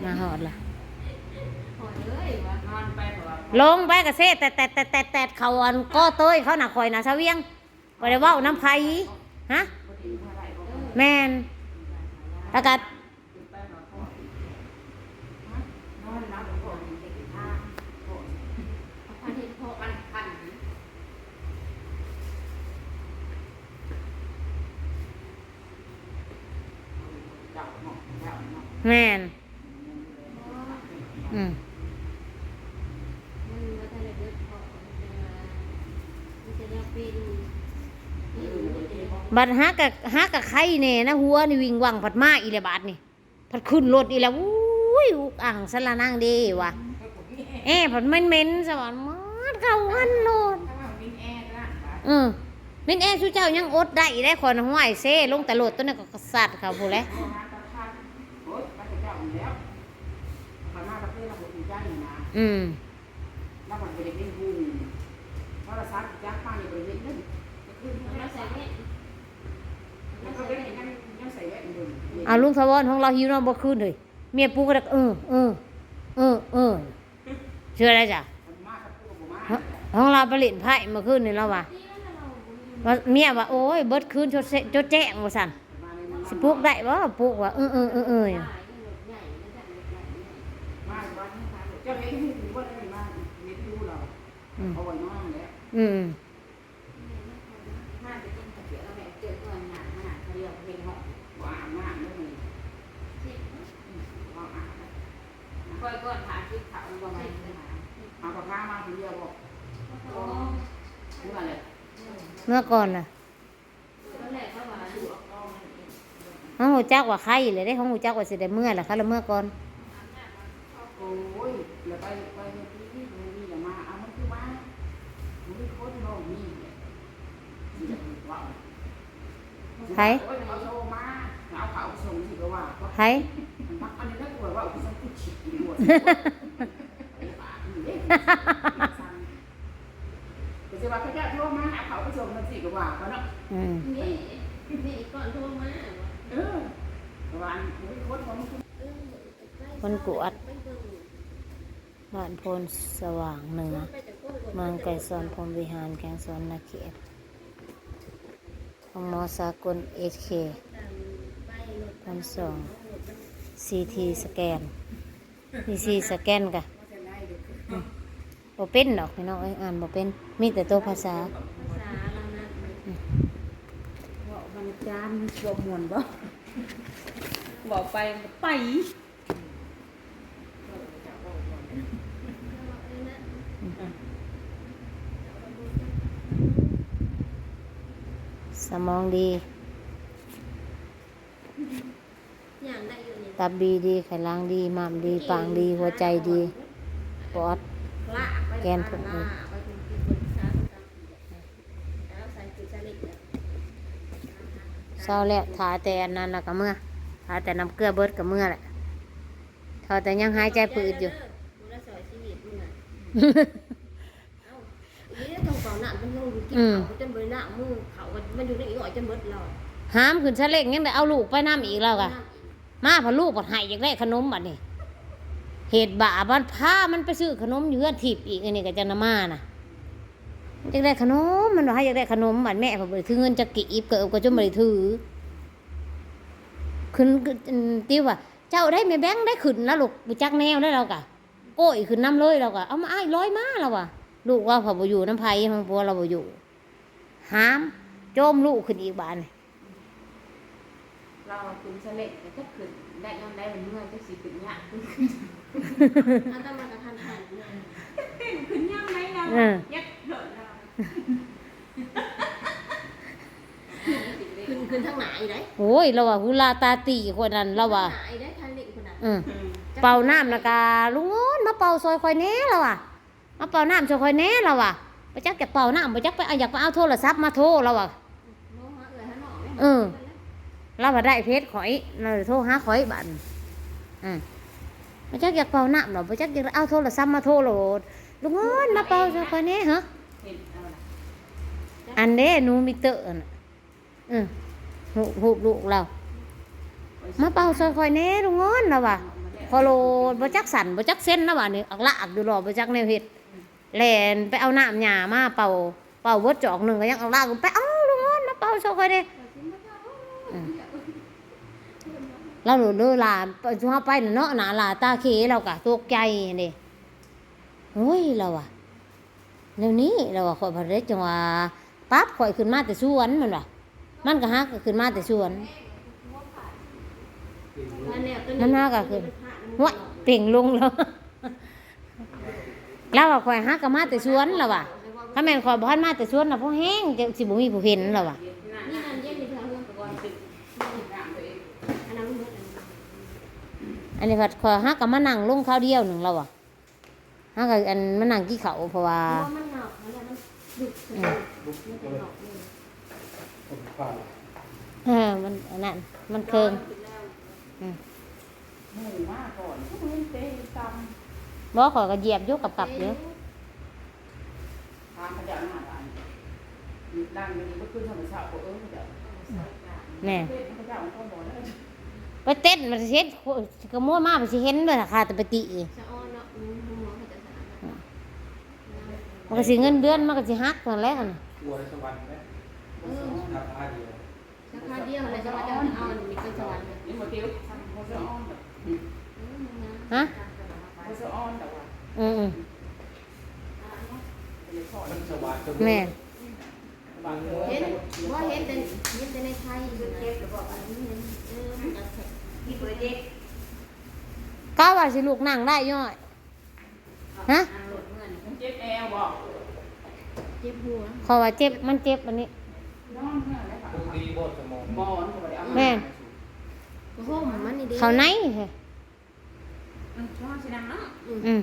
ມາຮອດລະ ລົງໄປກະເຊແຕດໆໆໆ ເຂົ້າອັນກໍເຕີຍເຂົານະ ຂ້ອຍນະຊາວຽງ ບໍ່ໄດ້ເວົ້ານຳໃຜ ຮະ ແມ່ນ ແລ້ວກະ ແມ່ນ ອືມ ບັດຫາກະ ຫາກະໄຄແນ່ນະ ຫົວນີ້ວິ່ງວັ່ງ ພັດມາອີກແລ້ວບາດນີ້ ພັດຂຶ້ນລົດອີກແລ້ວ ໂອ້ຍ ອຸກອັ່ງຊັ້ນລະນາງເດ້ວ່າ ແອພັດເໝັນໆ ສະຫວັນໝົດເຂົ້າຫັ້ນໂລດ ເອີ ວິນແອຊູເຈົ້າຍັງອົດໄດ້ເດ້ ຂ້ອຍນະ ຫ້ວຍ ເຊລົງແຕ່ລົດໂຕນັ້ນກໍສັດເຂົ້າພຸ້ນແຫຼະ ອືມ ລາວບໍ່ໄດ້ເປັນຜູ້ ໂທລະສັບຈັກມານີ້ບໍ່ໄດ້ເຫັນເດ້ ຍັງ ຍັງໃສ່ແວ່ນຢູ່ ເອົາ ລຸງຖາວອນຂອງລາວຫິວນອນບໍ່ຄືນເຮີ້ຍ ເມຍປຸກກໍໄດ້ ເອີ ເອີ ເອີ ເອີ ເຊື່ອໄດ້ຈ້ະ ຂອງລາວໄປຫຼິ້ນໄພ້ມື້ຄືນນີ້ລາວວ່າ ວ່າ ເມຍວ່າ ໂອ້ຍ ເບິດຄືນຈົດແຈ້ງວ່າຊັ້ນ ຊິປຸກໄດ້ບໍ່? ປຸກວ່າ ເອີ ເອີ ເອີ ເອີ ອືມ ອືມ ເມື່ອກ່ອນນະ ເຮົາຮູ້ຈັກວ່າໄຄແລ້ວເດ້ ເຮົາຮູ້ຈັກວ່າຊິໄດ້ເມືອແລ້ວ ເຂົາລະເມືອກ່ອນ ໂອ້ຍ ລະໄປ ໄປເຮັດທີ່ນີ້ ເຮັດນີ້ລະມາ ເອົາມັນຄືມາ ບໍ່ມີຄົນນ້ອງນີ້ແຫຼະ ຊິຢາກເວົ້າ ໃຜ? ໂອ້ຍ ເຂົາໂທມາ ເອົາເຂົ້າໄປສົ່ງຊິກໍວ່າ ໃຜ? ອັນນີ້ລະກວດເວົ້າຄືສັງຄຸດຊິກວດ ກໍຊິວ່າເຂົາເຈົ້າໂທມາຫາເຂົາໄປສົ່ງມັນຊິກໍວ່າເຂົາເນາະ ອືມ ແມ່ ແມ່ອີກກ່ອນໂທມາ ເອີ ວ່າອັນ ໂອ້ຍ ຄົນຂອງ ຄົນກວດ ບ້ານໂພນສະຫວ່າງເໜືອ ເມືອງໄກສອນພົມວິຫານ ແຂວງສະຫວັນນະເຂດ ໂຮງໝໍສາກົນເອເຄ ພັນສອງ ຊີທີສະແກນ ຊີທີສະແກນກະ ອືມ ບໍ່ເປັນດອກພີ່ນ້ອງເອີຍ ອ່ານບໍ່ເປັນ ມີແຕ່ໂຕພາສາ ພາສາລາວນັ້ນ ອືມ ເວົ້າມັນຈານ ບໍ່ມ່ວນບໍ່ ເວົ້າໄປໄປ ສະໝອງດີ ຕັບບີດີ ໄຂຫຼັງດີ ມ້າມດີ ປາງດີ ຫົວໃຈດີ ປອດ ແກນພວກນີ້ ເຊົາແລ້ວ ຖ້າແຕ່ອັນນັ້ນລະກະເມືອ ຖ້າແຕ່ນ້ຳເກືອເບິດກະເມືອແຫຼະ ເທົ່າແຕ່ຍັງຫາຍໃຈຜືດຢູ່ ຜູ້ລະສອຍຊີວິດມຶງນະ ເອີ ຕ້ອງເປົ່ານ້ຳ ມັນລົງກິນເຂົ້າຈົນບໍ່ໄດ້ນ້ຳ ມືເຂົ້າມັນຢູ່ໃນອີ່ອ້ອຍຈົນເບິດແລ້ວ ຫາມຂຶ້ນຊາເລັງຍັງໄດ້ເອົາລູກໄປນຳອີກລາວກະ ມາພັດລູກພັດໃຫ້ຢາກໄດ້ຂະໜົມບັດນີ້ ເຮັດບ້າ ບັດພາມັນໄປຊື້ຂະໜົມຢູ່ເຮືອນທິບອີກ ອັນນີ້ກະຈັ່ງນະມານະ ຢາກໄດ້ຂະໜົມ ມັນວ່າໃຫ້ຢາກໄດ້ຂະໜົມ ບັດແມ່ພັດບໍ່ໄດ້ຖືເງິນຈັກກີບ ເກີບກະຈົນບໍ່ໄດ້ຖື ຂຶ້ນ ຕິວວ່າ ເຈົ້າໄດ້ແມ່ແບງໄດ້ຂຶ້ນລະລູກ ບໍ່ຈັກແນວໄດ້ລາວກະ ໂກ້ຍຂຶ້ນນຳເລີຍ ລາວກະເອົາມາອ້າຍລອຍມາ ລາວວ່າ ລູກລາວພັດບໍ່ຢູ່ນຳໃຜ ຂອງຜົວລາວບໍ່ຢູ່ ຫາມ ໂຈມລູກຂຶ້ນອີກບາດນີ້ ລາວຂຶ້ນຊາເລັງກະຈັກຂຶ້ນໄດ້ຍາມໃດ ມັນເມື່ອຍ ຈັກຊິຂຶ້ນຍາກ ອາດຕະມາກະທັນຫັນ ຂຶ້ນຍາມໃດລາວ ເອີ ຢາກໂດດລາວ ຂຶ້ນ ຂຶ້ນທາງໜ້າອີກໄດ໋ ໂອ້ຍ ລາວວ່າຫູລາຕາຕີຄົນນັ້ນ ລາວວ່າ ທາງໜ້າອີກໄດ໋ ທາງເລັກພຸ້ນນະ ເອີ ເປົ່ານ້ຳລະກະ ລຸງງອນມາເປົ່າຊ່ອຍຂ້ອຍແດ່ ລາວວ່າ ມາເປົ່ານ້ຳຊ່ວຍຂ້ອຍແດ່ ລາວວ່າ ບໍ່ຈັກຈະເປົ່ານ້ຳ ບໍ່ຈັກໄປ ຢາກໄປເອົາໂທລະສັບມາໂທ ລາວວ່າ ເອີ ລາວວ່າໄດ້ເພຈຂ້ອຍ ລາວໂທຫາຂ້ອຍບາດນີ້ ອື ບໍ່ຈັກຢາກເປົ່ານ້ຳ ລາວບໍ່ຈັກຢາກເອົາໂທລະສັບມາໂທໂລດ ລຸງງອນມາເປົ່າຊ່ວຍຂ້ອຍແດ່ເຮີ ອັນເດ້ ໜູມິເຕີ ອື ຮູບ ຮູບລູກລາວ ມາເປົ່າຊ່ວຍຂ້ອຍແດ່ລຸງງອນ ລາວວ່າ ພໍໂລດ ບໍ່ຈັກສັນ ບໍ່ຈັກເຊັນນະ ບາດນີ້ອັກລາກຢູ່ ລອບໍ່ຈັກແນວເຮັດ ແລ່ນໄປເອົານ້ຳຫຍ້າມາເປົ່າ ເປົ່າເບິດຈອກໜຶ່ງກໍຍັງອັກລາກ ໄປເອົາລູກເອີຍ ມາເປົ່າຊ່ອຍຂ້ອຍແດ່. ອືມ ລາວໂລດເດີ ຫຼ້າ ຊຸມເຮົາໄປນະເນາະ ໜ້າຫຼ້າຕາເຂ ລາວກໍຕົກໃຈຫັ້ນເດ້. ໂອ້ຍ ລາວວ່າ ແນວນີ້ ລາວວ່າ ຂ້ອຍພັດເລີຍຈັ່ງວ່າປັບຂ້ອຍຂຶ້ນມາແຕ່ສວນ ມັນວ່າ ມັນກໍຫາກໍຂຶ້ນມາແຕ່ສວນ ມັນຫາກໍຂຶ້ນ ຫ້ວຍ ເປັ່ງລົງແລ້ວ ລາວວ່າ ຂ້ອຍຫາກໍມາແຕ່ສວນ ລາວວ່າ ຄັນແມ່ນຂ້ອຍບໍ່ທັນມາແຕ່ສວນນະ ພໍແຮງຈະ ຊິບໍ່ມີຜູ້ເຫັນ ລາວວ່າ. ອັນນີ້ພັດຂ້ອຍຫາກໍມານັ່ງລົງຄາວດຽວໜຶ່ງ ລາວວ່າ. ເຮົາກໍ ອັນ ມານັ່ງກິນເຂົ້າ ເພາະວ່າ ເພາະວ່າມັນເນົ່າຫັ້ນແຫຼະ ມັນດຸກ ອືມ ມັນເປັນດອກນີ້ ເອີ ມັນອັນນັ້ນ ມັນເຄີງ ອືມ ໝູມາກ່ອນ ຄືບໍ່ເຫັນເຕະຊ້ຳ ບໍ່ ຂ້ອຍກໍຢຽບຢູ່ ກັບໆຢູ່. ຖາມເຂົາເຈົ້ານະ ວ່າອັນ ນັ່ງຢູ່ນີ້ບໍ່ຄືທຳມະຊາດບໍ່ ເອີ ເຂົາເຈົ້າ ແມ່ນ ເຂົາເຈົ້າກໍບໍ່ໄດ້ ໄປເຕັ້ນມັນຊິເຫັນ ຂະໂມຍມາມັນຊິເຫັນເບິດ ຖ້າຂ້າແຕ່ໄປຕິ ສະອອນເນາະ ອືມ ຫົວເຂົາເຈົ້າສະອາດເນາະ ມັນກໍຊິເງິນເດືອນມັນກໍຊິຫັກຫັ້ນແຫຼະ ອັນ ຕົວໃນສະຫວັນແຫຼະ ເອີ ສາຂາດຽວ ສາຂາດຽວແຫຼະ ແຕ່ວ່າເຈົ້າເອົາອັນນີ້ໄປສະຫວັນ ເຫັນບໍ່ຕິວ ບໍ່ສະອອນດອກ ອືມ ຮະ ບໍ່ສະອອນດອກວ່າ ອືມໆ ແມ່ນ ເຫັນ ບໍ່ເຫັນແຕ່ ເຫັນແຕ່ໃນໄທ ເຈັບແລ້ວບໍ່ ອັນນີ້ເຫັນ ເອີ ມັນກໍແຂງ ທີ່ບໍ່ໄດ້ເຈັບ ກໍວ່າຊິລຸກນັ່ງໄດ້ຢູ່ ຮະ ເຈັບແອວບໍ່ ເຈັບຫົວ ເຂົາວ່າເຈັບ ມັນເຈັບອັນນີ້ ນອນເຮືອນແລ້ວ ແມ່ນ ຜ້າຫົ່ມມັນນີ້ເດ້ ເຂົ້າໃນ ອືມ ເຮົາຊິນັ່ງເນາະ ອືມ ອືມ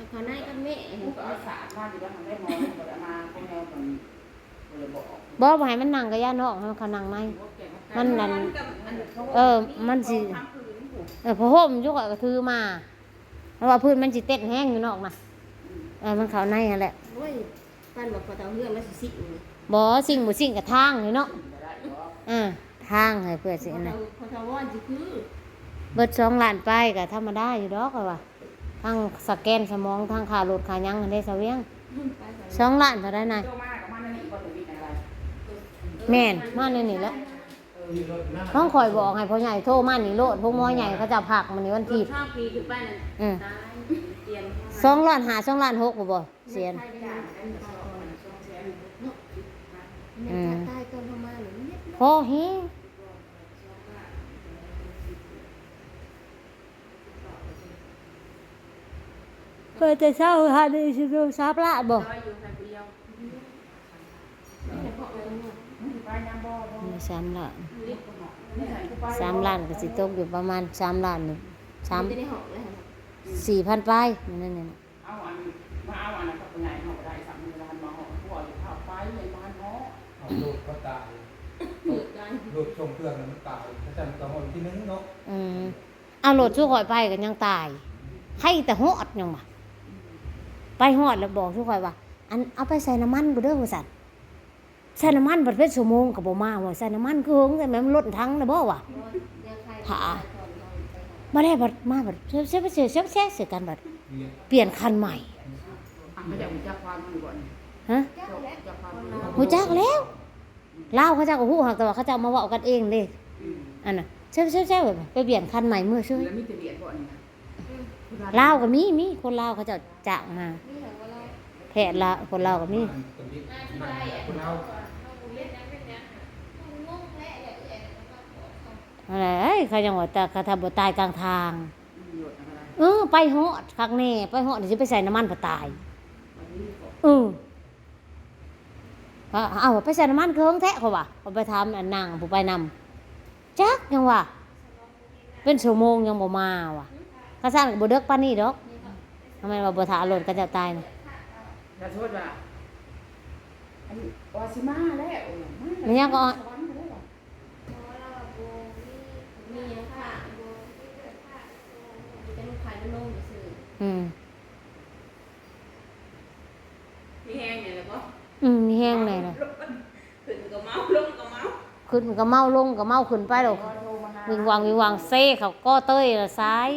ເຂົ້າໃນກັບແມ່ ກູກໍເອົາສາດມາຢູ່ແລ້ວ ມັນໄດ້ໝໍ ມັນບໍ່ໄດ້ມາ ພວກແນວມັນບໍ່ໄດ້ບອກ ບໍ່ ບໍ່ໃຫ້ມັນນັ່ງກະຢ່ານອກ ໃຫ້ມັນເຂົ້ານັ່ງໃນ ມັນນັ້ນ ເອີ ມັນຊິ ເອີ ຜ້າຫົ່ມຢູ່ ຂ້ອຍກໍຖືມາ ເພາະວ່າພື້ນມັນຊິເຕັ້ນແຮງຢູ່ນອກນະ ເອີ ມັນເຂົ້າໃນຫັ້ນແຫຼະ ໂອ້ຍ ປານວ່າພໍ່ເຖົ້າເຮືອນລາວຊິຊິງນີ້ ບໍ່ ຊິງບໍ່ຊິງກໍທາງນີ້ເນາະ ເອີ ທາງໃຫ້ເພື່ອຊິອັນນັ້ນ ພໍ່ເຖົ້າ ພໍ່ເຖົ້າວ່າຊິຄື ເບິດສອງລ້ານປາຍກໍທຳມະດາຢູ່ດອກ ຂ້ອຍວ່າ ທັງສະແກນສະໝອງ ທັງຄ່າລົດຄ່າຫຍັງຫັ້ນເດ້ ສາວວຽງ ສອງລ້ານເທົ່າໃດນະ ໂຕມາກໍມາໃນນີ້ບໍ່ ໂຕບິດນະ ແມ່ນ ມາໃນນີ້ແຫຼະ ຂອງຂ້ອຍບອກໃຫ້ພໍ່ໃຫຍ່ໂທມານີ້ໂລດ ໂຮງໝໍໃຫຍ່ເຂົາເຈົ້າພັກມື້ນີ້ວັນທິດ ອືມ ສອງລ້ານຫ້າ ສອງລ້ານຫົກ ບໍ່ ສຽນ ອືມ ພໍແຮງ ເພິ່ນຈະເຊົ່າຫັ້ນນີ້ຊິໂລສາມລ້ານບໍ່? ສາມລ້ານ ສາມລ້ານກໍຊິຕົກຢູ່ປະມານສາມລ້ານນີ້ ສາມ ສີ່ພັນປາຍ ນັ້ນ ນັ້ນ ນັ້ນ ເອົາອັນ ມາເອົາອັນນັ້ນກັບຜູ້ໃຫຍ່ເຮົາກໍໄດ້ ສາມມື້ລະ ຄັນມາຮອດ ຜົວຢູ່ເຂົ້າໄປ ຍັງບໍ່ທັນຮອດ ເອົາໂລດເຂົາຕາຍ ໂລດສົ່ງເຄື່ອງນັ້ນມັນຕາຍ ເຂົາເຈົ້າກໍຮອດທີໜຶ່ງເນາະ ອືມ ເອົາໂລດສູ່ຂ້ອຍໄປກໍຍັງຕາຍ ໃຜແຕ່ຮອດ ຍັງວ່າ ໄປຮອດແລ້ວບອກສູ່ຂ້ອຍວ່າ ອັນ ເອົາໄປໃສ່ນ້ຳມັນກໍເດີ ວ່າຊັ້ນ. ໃສ່ນ້ຳມັນບັດເປັນຊົ່ວໂມງກໍບໍ່ມາ ວ່າໃສ່ນ້ຳມັນຄືເຫິງແທ້ ແມ່ນມັນລົ້ນຖັງແລ້ວບໍ່ ວ່າຖ້າ ບາດແລ້ວບັດມາບັດແຊະໆໆໃສ່ກັນ ບັດປ່ຽນຄັນໃໝ່ ເຂົາເຈົ້າຮູ້ຈັກຄວາມຢູ່ບໍ່ນີ້? ຮະ? ເຈົ້າຮູ້ຈັກຄວາມຢູ່ ຮູ້ຈັກແລ້ວ ລາວເຂົາເຈົ້າກໍຮູ້ ຫາກແຕ່ວ່າເຂົາເຈົ້າມາເວົ້າກັນເອງເດ້ ອັນນ່າ ແຊະໆໆ ໄປປ່ຽນຄັນໃໝ່ເມືອເຊີຍ ແລ້ວມີແຕ່ວຽດບໍ່ນີ້ນະ? ລາວກໍມີ ມີຄົນລາວເຂົາເຈົ້າຈ້າງມາ ແພດລາວ ຄົນລາວກໍມີ ຫັ້ນແຫຼະ ເອີຍ ເຂົາຍັງວ່າ ແຕ່ ຖ້າບໍ່ຕາຍກາງທາງ ເອີ ໄປຮອດຄັກແນ່ ໄປຮອດຊິໄປໃສ່ນ້ຳມັນພັດຕາຍ ເອີ ເອົາ ເອົາ ໄປໃສ່ນ້ຳມັນຄືເຫິງແທ້ ເຂົາວ່າ ເຂົາໄປຖາມອັນນາງຜູ້ໄປນຳ ຈັກ ຍັງວ່າ ເປັນຊົ່ວໂມງຍັງບໍ່ມາວ່າ ຄັນຊັ້ນກໍບໍ່ເດິກປານນີ້ດອກ ທຳໄມວ່າບໍ່ຖ້າລົດເຂົາເຈົ້າຕາຍນະ ແລ້ວສົມມຸດວ່າ ອັນ ວ່າຊິມາແລ້ວ ມາແລ້ວ ແມ່ນຫຍັງກໍ ສະຫວັນກໍໄດ້ວ່າ ບໍ່ ລາວວ່າບໍ່ມີ ມີຫຍັງຄ້າງ ບໍ່ມີເລື່ອງຄ້າງ ມີແຕ່ລູກໄຂ່ມັນລົງຊື່ ອືມ ມີແຮງແດ່ລະບໍ່? ອືມ ມີແຮງແດ່ລະ ຂຶ້ນກໍເມົາ ລົງກໍເມົາ ຂຶ້ນກໍເມົາ ລົງກໍເມົາ ຂຶ້ນໄປແລ້ວ ໂທມາຫ ວິງວັງວິງວັງ ເຊເຂົ້າກໍເຕີຍລະຊາຍ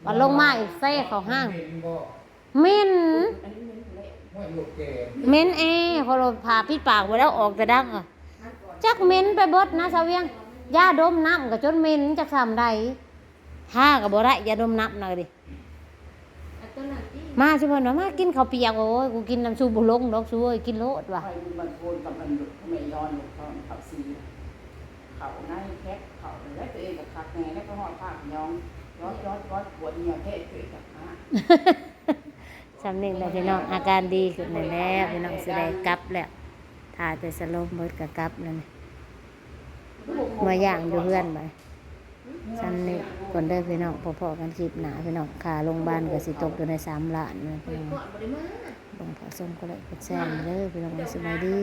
ບັດລົງມາອີກເຊເຂົ້າຫ້າງ ເໝັນ ເໝັນແອ ເພາະວ່າຜ້າປິດປາກບໍ່ໄດ້ ອອກແຕ່ດັງ ຈັກເໝັນໄປເບິດນະສາວວຽງ ຢາດົມນ້ຳກໍຈົນເໝັນ ຈັກສ່ຳໃດ ທາກໍບໍ່ໄດ້ ຢາດົມນ້ຳນະ ມາຊຸເພິ່ນວ່າ ມາກິນເຂົ້າປຽກ ໂອ້ຍ ກູກິນນຳຊູບໍ່ລົງດອກ ຊູເອີຍ ກິນໂລດວ່າ ຂ້ອຍຢູ່ບ້ານໂພນກັບອັນແມ່ຍອນ ເຂົາ ເຂົາສີ ເຂົ້າໃນແພັກ ເຂົ້າແລ້ວ ຕົວເອງກໍຄັກແນ່ ແລ້ວກໍຮອດພາກຍອງ ຍອດ ຍອດ ຍອດ ປວດເຫື່ອແທ້ ຕົວເອງກໍ ຊຳນີ້ແຫຼະພີ່ນ້ອງ ອາການດີຂຶ້ນແລ້ວ ພີ່ນ້ອງ ຊິໄດ້ກັບແລ້ວ ຖ້າແຕ່ສະລົມເບິດກໍກັບແລ້ວນີ້ ມາຢ່າງຢູ່ເຮືອນບາດ ຊຳນີ້ກ່ອນເດີພີ່ນ້ອງ ພໍ້ໆກັນຄລິບໜ້າພີ່ນ້ອງ ຄ່າໂຮງບານກໍຊິຕົກຢູ່ໃນສາມລ້ານນະພີ່ນ້ອງ ເບິ່ງເຂົ້າຊົມ ກົດໄລກົດແຊໃຫ້ເດີພີ່ນ້ອງ ສະບາຍດີ.